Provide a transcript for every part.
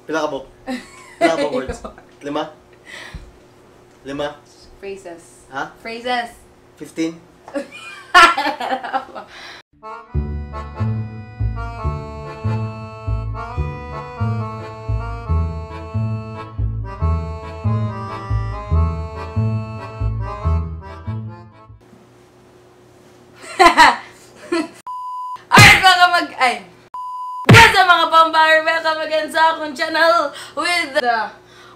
Pila ka buok? Pila ka buok words? Lima? Lima? Phrases. Ha? Phrases. 15? Alright, mga mag... Ay! What's up, mga pambar? Welcome again sa akong channel with the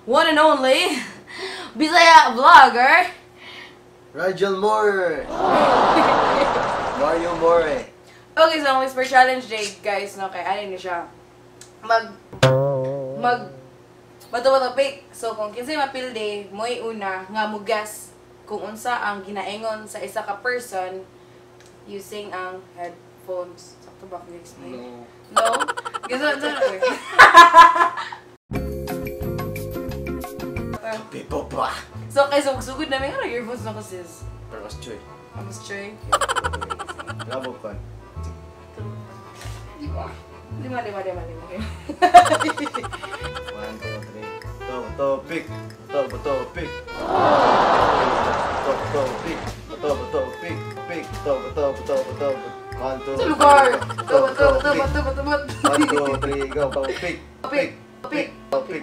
one and only Bisaya vlogger, Rigel More! Mario More! Okay, so ang Whisper Challenge day, guys, no? Kaya ano niya siya? Mag... Mag... Bato-bato pick. So, kung kinsay mapildi, mo'y una nga mo guess kung unsa ang ginaingon sa isa ka person using ang headphones. Sakto ba kung explain? No. No? Gusto, Kape po pa! So, kay sugod namin nga earphones na ko, sis. Pero mas choy. Mas choy. Labo ko. Lima. Lima, lima, lima, lima. 1, 2, 3. To, to, pick. To, to, pick. To, to, pick. To, to, pick. Pick. To, to, to, to. 1, 2, Sa lugar! To, To, to, to, pick. to, to, to, to. 1, 2, 3, go. To, pick. Pick. Pick. To, pick.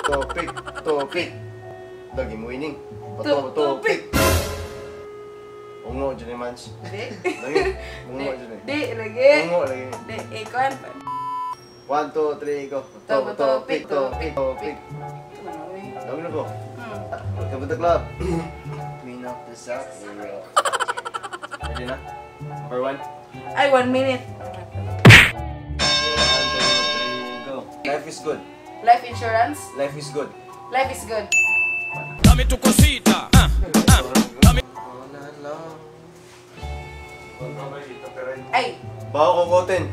To, pick. To, pick. Dagi mo winning. To, to, pick. Ungo dyan eh, Mans. Di. Lagi. Ungo dyan eh. Di, lagi. Ungo lagi. Di, ikaw. 1, 2, 3, go. To, to, pick. To, pick. To, pick. Dami na ko. Welcome to the club. Clean up the sack. Ready na? Number 1. Ay, 1 minute. 1, 2, 3, go. Life is good. Life insurance? Life is good. Life is good. Dame tu cosita. Dame. Ay! Baho kukutin.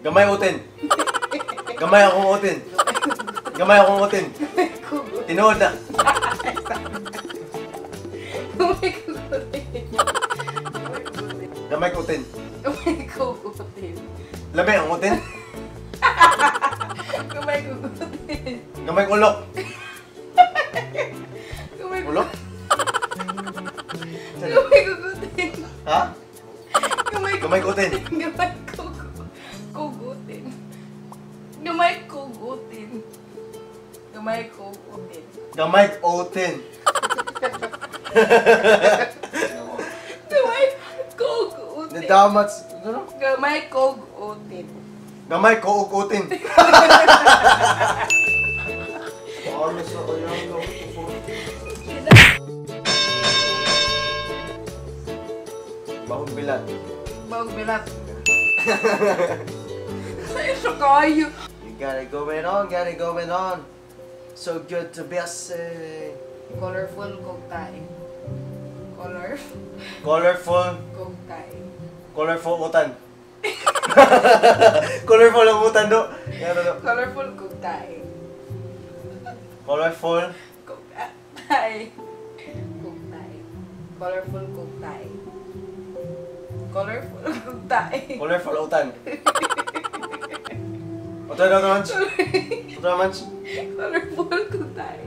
Gamay utin. Gamay akong utin. Gamay akong utin. Tinuod na. Gamay kukutin. Gamay kutin. Gamay kukutin. Lamay ang utin. Gamay kukutin. Gamay ulok. Gamay Ulok? Gamay kukutin. Ha? Gamay Gamay kutin. Gamay kukutin. Gamay kukutin. Gamay kukutin. Gamay utin. Gamay kukutin. Nadamats. Ano? Gamay kukutin. Gamay kukutin. Ano sa kaya? Bahong bilat. Bahong bilat. Sa'yo siya kayo. You got it going on, got it going on. So good to be a. Colorful kog tae. Color. Colorful. Kog tae. Colorful utan. Colorful ang utan do. Colorful kog tae. Colorful. Kog tae. Kog tae. Colorful kog tae. Colorful kog tae. Colorful utan. Utan na naman. Utan naman. Colorful kog tae.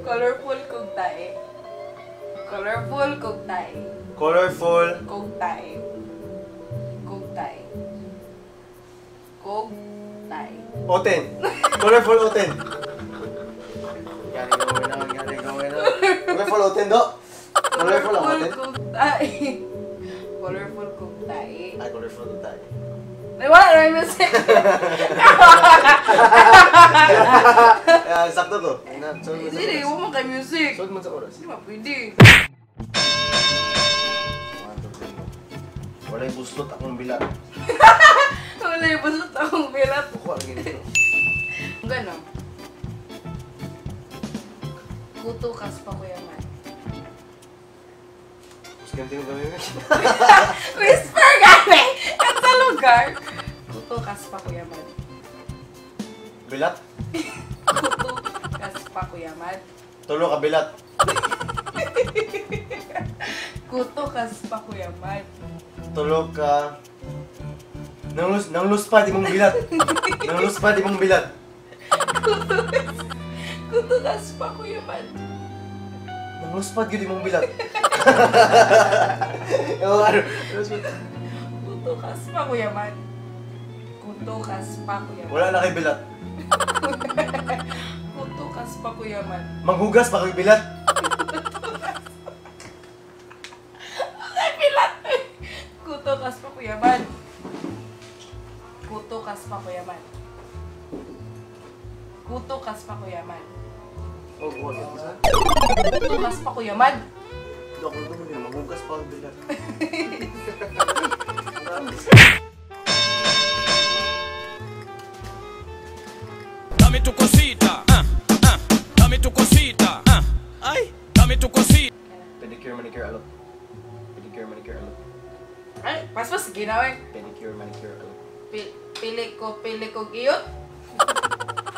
Colorful kog tae. Colorful kog tae. Colorful. Kog tae. Kog tae. Kog tae. Oten. Colorful oten. Got it going on, got it going on. Colorful oten do. Colorful ang oten. Kog tae. Colorful kog tae. Ay, colorful kog tae. Ay, wala na yung music. Sakto to. Hindi, huwag mo kay music. Solve mo sa oras. Hindi ba pwede? Wala'y buslot akong bilat. Wala'y buslot akong bilat. Kuha lagi nito. Gano'n. Kuto kas pa, Kuya Man. Mas ganti mo kami. Whisper gani! At sa lugar! Kuto kas pa, Kuya Man. Bilat? Kuto kas pa, Kuya Man. Tulo ka bilat. Kuto kas pa Kuya Man. Tulog ka. Nangluspad imong bilat. Nangluspad imong bilat. Kuto kas pa Kuya Man. Nangluspad gyud imong bilat. Yo, ano? Kuto kas pa Kuya Man. Kuto kas pa Kuya Man. Wala na kay bilat. Kuto kas pa Kuya Man. Manghugas pa kay bilat. Ay, bilat. Kuto kas pa Kuya Man. Kuto kas pa Kuya Man. Kuto kas pa Kuya Man. Oh, wala sa. Kuto kas pa Kuya Man. Dok, manghugas pa kay bilat. Dame tu cosita, ah, ah. Dame tu cosita, ah. Ay, dame tu cosita. Pedicure, manicure, alot. Pedicure, manicure, alot. Ay, paspas ginawa. Pedicure, manicure, alot. Pili ko giyot.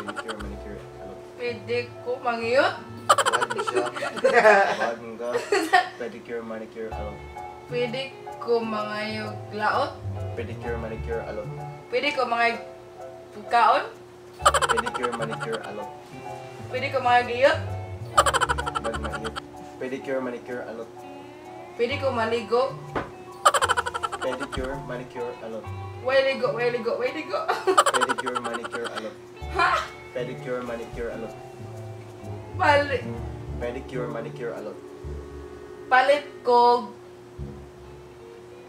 Pedicure, manicure, alot. Pwede ko mangiyot. Wag siya. Wag ka. Pedicure, manicure, alot. Pwede ko mangayog laot. Pedicure, manicure, alot. Pwede ko mangayog pagkaon. Pedicure, manicure, alot. Pwede ko mangayog iyot. Wag maiyot. Pedicure, manicure, alot. Pwede ko maligo. Pedicure, manicure, alot. Way ligo, way ligo, way ligo. Pedicure, manicure, alot. Ha? Pedicure, manicure, alot. Palit. Pedicure, manicure, alot. Palit ko.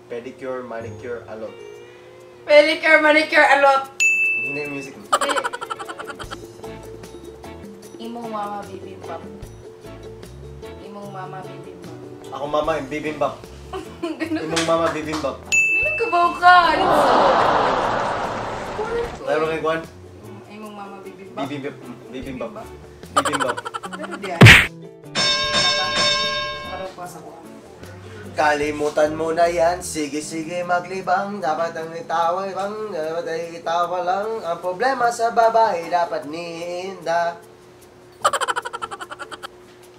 Pedicure, manicure, alot. Pedicure, manicure, alot. Hindi yung music. Imong mama bibimbap. Imong mama bibimbap. Ako mama yung bibimbap. Imong mama bibimbap. Ganun ka ba ka? Laro kay Juan? Imong mama bibimbap. Bibimbap. Bibimbap. Bibimbap. Pero di ay. Parang pa sa kuha. Kalimutan mo na yan, sige sige maglibang. Dapat ang itawa bang, dapat ay itawa lang. Ang problema sa babae, dapat niinda.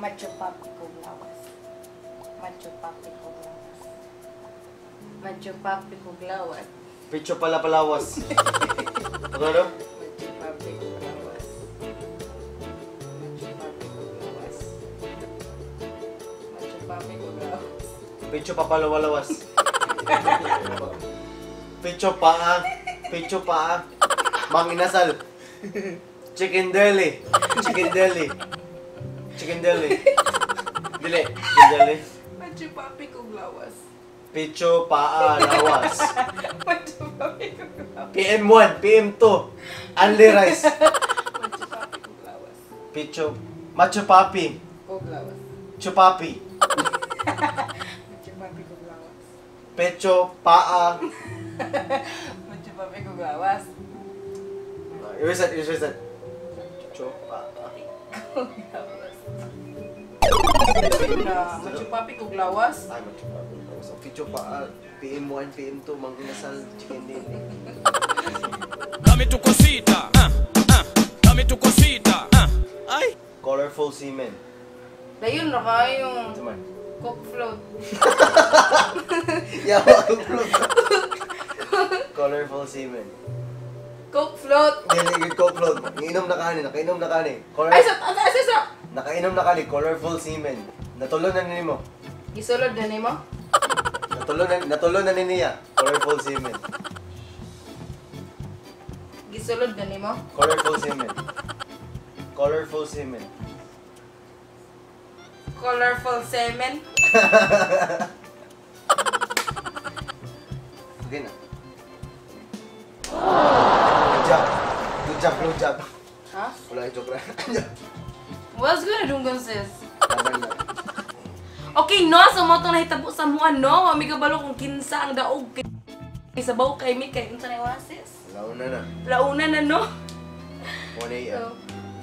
Macho papi kong lawas. Macho papi kong lawas. Macho papi kong lawas. Picho pala palawas. Ano? Macho papi kong lawas. Macho papi kong lawas. Macho papi kong lawas. Picho papalawalawas. Picho paa. Picho paa. Manginasal. Chicken deli. Chicken deli. Chicken deli. Dili. Chicken deli. Macho papi kong lawas. Picho paa lawas. Macho papi kong lawas. PM1, PM2. Only rice. Macho papi kong lawas. Picho. Macho papi. Kong lawas. Chupapi. Macho papi kong lawas. Pecho paa. Macho papi kong lawas. Erase that, erase that. Pecho paa. Kong lawas. Na, macho papi kong lawas. Ay, macho papi. So, picho paa. PM1, PM2, manginasal, chicken deli. Dame tu cosita, ah, ah. Dame tu cosita, ah. Ay. Colorful semen. Dayon na kayo. Ito man. Coke float. Yawa, coke float. Colorful semen. Coke float. Dili, coke float. Nakainom na kani, nakainom na kani. Ay, sa, ay, sa, sa. Nakainom na kani, colorful semen. Natulon na nimo. Gisulod na nimo? Natulon na ni niya. Colorful semen. Gisulod na nimo? Colorful semen. Colorful semen. Colorful semen. Okay na. Good job. Good job, good job. Ha? Wala yung joke na. What's good na sis? Laban na. Okay, no? So, mo itong nahitabo sa mua, no? Wa mi kabalo kung kinsa ang daog kay sabaw kay mi kay unsa na iwa, sis? Launa na. Launa na, no? 1 a.m. So,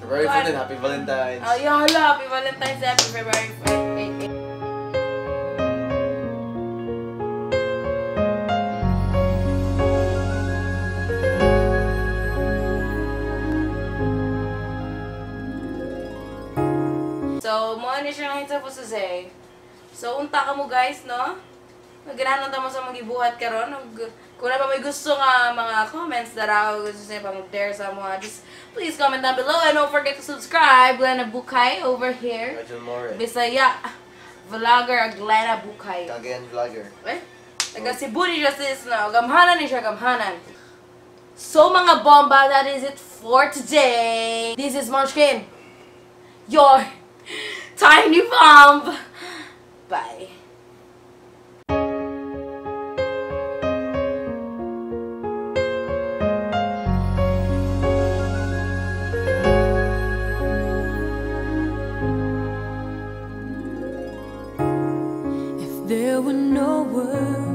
February 14, Happy Valentine's. Oh, yeah, hala. Happy Valentine's Day. Happy February 14. So, mo ni siya nahitabo sa Zay. So unta ka mo, guys, no? Ganahan ta mo sa mga gibuhat karon ug kung naa pa may gusto nga mga comments dara o gusto niyo pa mag-dare sa mga, just please comment down below and don't forget to subscribe. Glenna Bukay over here. Nigel More. Bisaya vlogger Glenna Bukay. Cagayan vlogger. Eh? Taga Cebu ni siya, sis, na gamhanan ni siya, gamhanan. So mga bomba, that is it for today. This is Munchkin, your tiny bomb. Bye. If there were no words